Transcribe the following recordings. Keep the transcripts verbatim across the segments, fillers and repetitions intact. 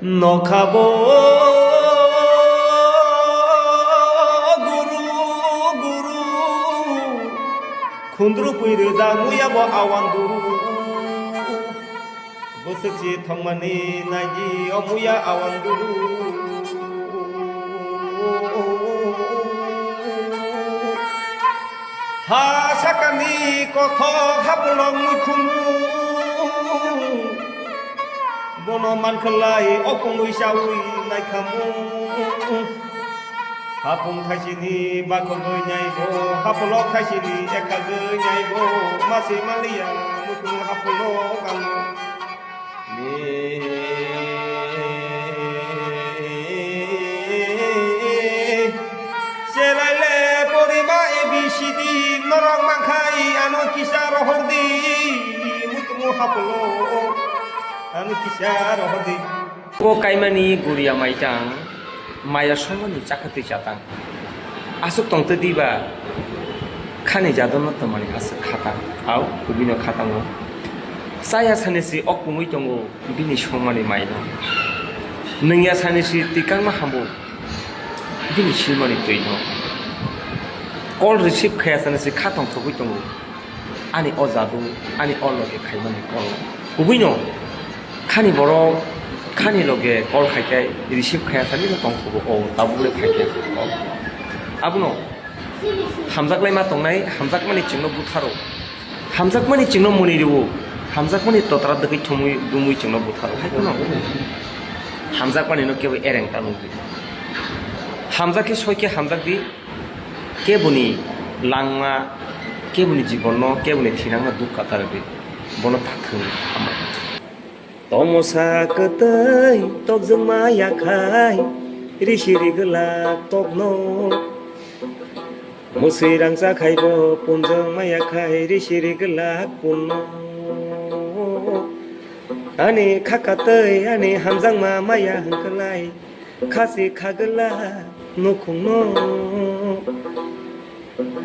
Nokhabo guru guru khundru pui rwjak muya bo awan duru. Bwswk si thongmani naidi o muya awan duru. Ha sakani kothok hapulok muikhumu. Bono mankhlai okungwi chawi naikhamu. Hapung thaisini bakhogwi naibo, hapulok thaisini ekhagwi naibo, mase maliya muikhum hapulok ang. Chelaile poriba A B C D norok mankhai ano kisa rohordi, mutumu hapulok ano kisa rohordi. O kaimani guriya maitang, maya songmani chakhatwi chatang. Aswk tongtwi diba khani jadonno tongmani aswk khatang. Au, kubino khatango. Chaya sani si ok pungwi tongo bini songmani maino. Nungya sani si tikangma hambo bini silmani twino. Call receive khaya sani si khatong thogwi tongo. Ani o jadu, ani o loge khaimani call. Kubuino khani borok khani loge call khaikhe receive khaya sani no tongthogo o tabuk le khaikhe call. Abono hamjaklai ma tongnai, hamjakmani chwngno butharo. Hamjakmani chwngno muni rwo. Hamjakmani totra dwgwi thumwi dumwi chwngno butharo. Hai kheno hamjakmani no kebo ereng ta nugwi. Hamjak khe soi khe hamjak di. Keboni langma, keboni jibono, keboni thinangno dukha ta rwdi, bono ta thwngwi hambai. Tomosa kwtwi tokjwkma yakhai, risi rigwlak tokno. Mwswi rangcha khaibo punjwkma yakhai, risi rigwlak punno. Ani khaka twi ani hamjakma maya hwnkhlai. Khasi khagwla nukhungno.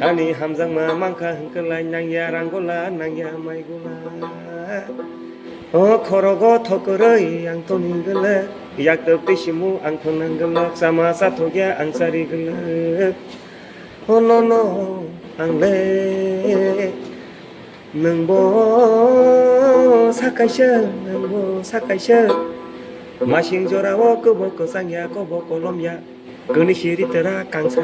Ani hamjakma mankha hwnkhe lai nangya ranggola nangya maigula. O khorogo thokorwi ang toni gwlak, yaktwk twi simu ang thwnang gwlak, chama chathokya ang chari gwlak. O nono ang le. Nwngbo sakaisa, nwngbo sakaisa. Masing jorao kwbo kwchangya, kobo kolomya. Kwnwi siri tera kangsa.